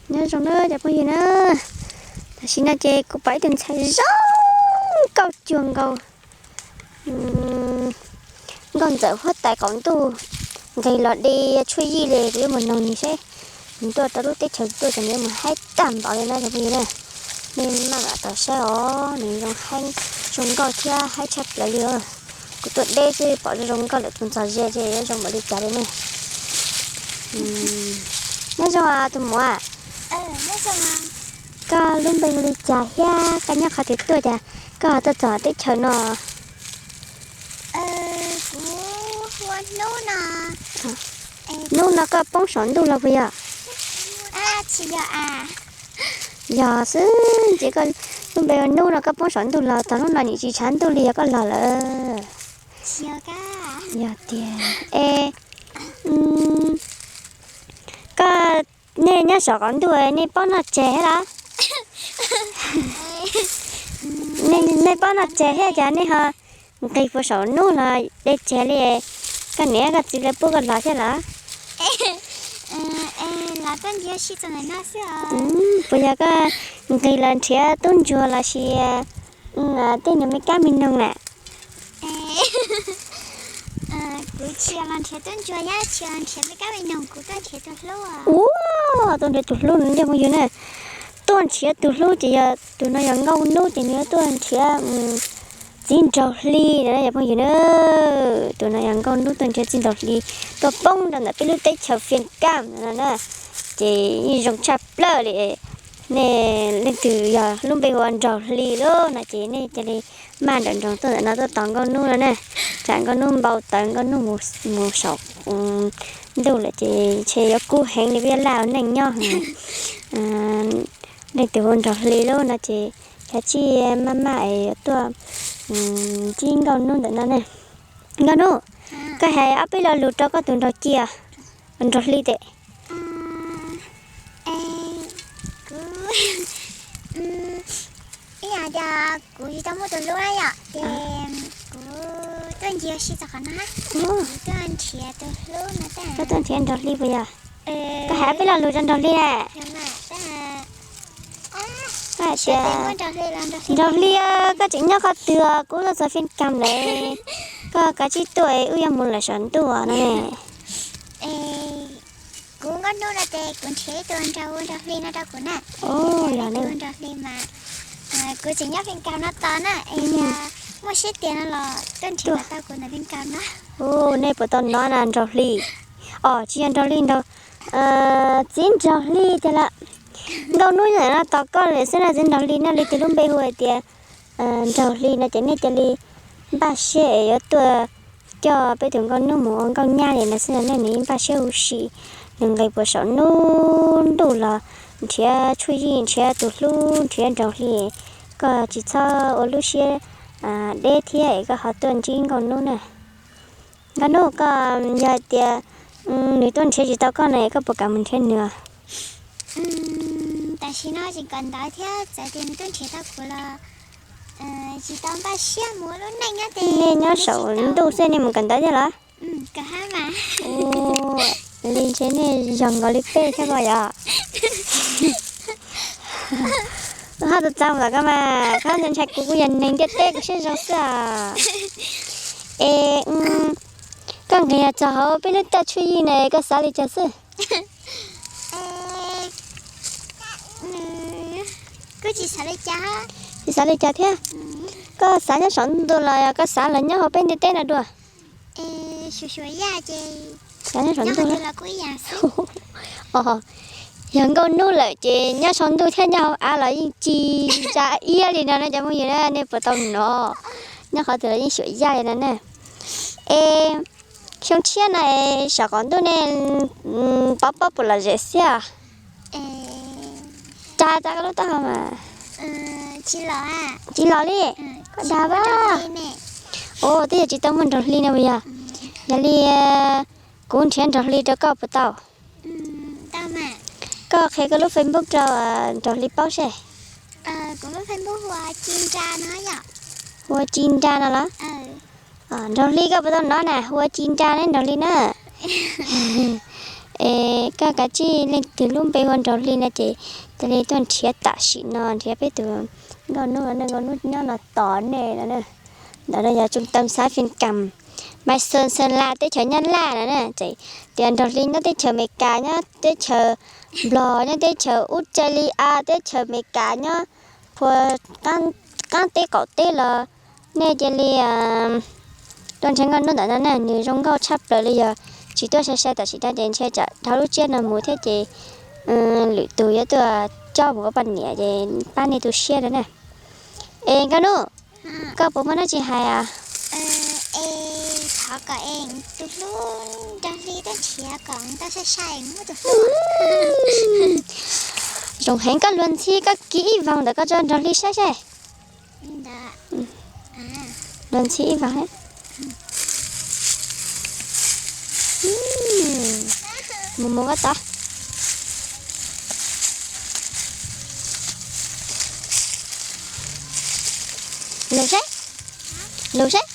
Nyob zoo na cov phooj ywg na, tam sim no ces kuv pom ib tug ntxhais zoo nkauj cuag nkaus nkauj ntxawm huab tais qaum ntuj, nqis los de tshuaj yij li. Kuv yuav mus noog nws seb nws tuaj rau lub teb chaws tuaj ces nws yuav mus haib tag npaum li na cov phooj ywg na. Nej maj mam tos saib os, nws zoo haib, zoo nkauj thiab haib tshaj plaws li os. Kuv tuaj deb xwb pom zoo zoo nkauj lawm tus ntxhais ze ces yuav zoo npaum li cas li ne. Nyob zoo tus muam, koj lub npe hu li cas thiab koj nyob qhov twg tuaj cas koj ho tuaj txog teb chaws no? Hnub no koj poob saum ntuj los puas yog? Yog xwb ces koj lub npe ua Hnub no koj poob saum ntuj los, txog hnub no nim tsis tshav ntuj li, yog koj lag lawm? Yog tiag es, koj, nej nyob saum qaum ntuj nej paub noj tseg thiab los? Nej paub noj tseg thiab cas nej ho nqis puas saum ntuj los de tseg li? Koj niam koj txiv lawv pub koj los thiab los? Puas yog koj nqis los nrhiav tub ntsuag los sis tej nws me kab me noog na? Kuv tsis yog los nrhiav tub ntsuag, tsis yog los nrhiav me kab me noog, kuv tuaj nrhiav tus hlub. Ua, tuaj nrhiav tus hlub no cov phooj ywg na. Tuaj nrhiav tus hlub ces yog tus no yog Nkauj Nub ces nws yuav tuaj nrhiav Txiv Nraug Hli no cov phooj ywg na. Tus no yog Nkauj Nub tuaj nrhiav Txiv Nraug Hli, tuaj poob rau ntawm peb lub teb chaws Fia Kam no na. Ces yeej zoo tshaj plaws li. Nej leej twg yog lub npe hu ua Nraug Hli lawm no ces nej cia li maj nrawm nroos tuaj ntawm no tuaj tos Nkauj Nub no na. Tsam Nkauj Nub npau taws, Nkauj Nub mus saum ntuj lawm ces ntshe yuav kub heev li, peb yuav laj ua neej nyob. Leej twg hu Nraug Hli lawm no ces kav tsij maj maj es yuav tuaj ntsib Nkauj Nub ntawm no ne. Nkauj Nub, koj hais ob peb lo lus rau koj tus nraug cia, Nraug Hli tes. Kuv, ib yam tias kuv tsis tau muaj tus hlub na yom, ces kuv tuaj ncig ua si txog qhov no, kuv tuaj nrhiav tus hlub no. Koj tuaj nrhiav Nraug Hli puas yog? Koj hais ob peb lo lus rau Nraug Hli na. Koj hais tias, Nraug Hli, koj tseem nyob qhov twg? Kuv tuaj txog Fia Kam lawm, koj kav tsij tuaj es wb yuav mus lawm saum ntuj no ne. Kuv Nkauj Nub no ces kuv nrhiav ib tug nraug hu Nraug Hli no rau kuv na. Yog li, Nraug Hli mas kuv tseem nyob Fia Kam no tos na, es yog muaj siab tiag no los tuaj nrhiav los tau kuv ntawm Fia Kam no. Nej puas tau hnov na, Nraug Hli, os tsis yog Nraug Hli, Nraug, Txiv Nraug Hli tiag lawm. Nkauj Nub ntawm no tos koj lawm xwb na, Txiv Nraug Hli na, leej twg lub npe hu hais tias Nraug Hli no ces nej cia li npaj siab es yuav tuaj coj peb tus Nkauj Nub mus ua nkauj nyab li no xwb no, nej npaj siab huv si. Nws nqis puas saum ntuj los nrhiav tshuaj yij, nrhiav tus hlub, nrhiav Nraug Hli. Koj tsis txhob ua lub siab deb thiab es koj ho tuaj ntsib Nkauj Nub na. Nkauj Nub, koj yog hais tias nws tuaj nrhiav tsis tau koj no es koj puas kam mus nrhiav nws? Tam sim no tseem kawm ntawv thiab, txawm tias nws tuaj nrhiav tau kuv los tsis tau npaj siab mus ua lub neej nyob. Nej nyob saum ntuj xwb nej mus kawm ntawv thiab los? Li ntshe nej yog nkaus li peb thiab koj yom. Haj txaus txaus ntawm koj mas, koj ntshai kuv, kuv yog neeg ntiaj teb kuv siab zoo xwb. Es koj nqis txog hauv peb lub toj tshuaj yij no koj xav li cas xwb? Kuv tsis xav li cas. Tsis xav li cas thiab? Koj xav nyob saum ntuj los yog koj xav los nyob hauv peb ntiaj teb no dua? Xav nyob saum ntuj. Yog Nkauj Nub lawm ces nyob saum ntuj thiab nyob hauv av los yeej tsis ntsa iab li no na cov phooj ywg na, nej puas tau hnov? Nyob qhov twg los yeej xyuam yaj li no na. Es xyoo tshiab no es saum qaum ntuj nej paub pob puas lom zem xwb? Tsa tsa koj lub taub hau mas. Tsis lom li. Koj dag pab. Ua twb yog tsis tau muaj Nraug Hli no puas yog? Yog li kuv nrhiav Nraug Hli rau koj puas tau? Koj qhia koj lub Facebook rau Nraug Hli paub seb. Hu ua Ci Nra no los? Nraug Hli koj puas tau hnov na, hu ua Ci Nra ne Nraug Hli na. Es koj kav tsij leej twg lub npe hu ua Nraug Hli no ces cia li tuaj nrhiav tam sim no, nrhiav peb tus nkauj hnub no, nkauj hnub nyob no tos nej no. Ntawm no yog trung tâm xã Phiên Căm, Mai Sơn, Sơn La, teb chaws Nyab Laj no na. Ces tias Nraug Hli nyob teb chaws Amelikas, nyob teb chaws Nplog, nyob teb chaws Australia, teb chaws Amelikas, nyob phua qaab teb qaum teb los nej cia li tuaj nrhiav nkauj hnub ntawm no na, nws zoo nkauj tshaj plaws li. Yog tsis tuaj sai sai tam sim no ces ntshe tsam dhau lub tsiab no mus thiab ces lwm tus yuav tuaj coj mus ua poj niam ces pab nej tu siab no na. Es nkauj hnub, koj puas muaj dab tsi hais os? Thov kom es tus hlub Nraug Hli tuaj nrhiav kom tau sai sai muab tus hlub. Zoo heev, koj luag ntxhi koj kis ib voos ntawm koj tso Nraug Hli saib saib. Luag ntxhi ib voos. Mus mus koj tod. Lug saib, lug saib.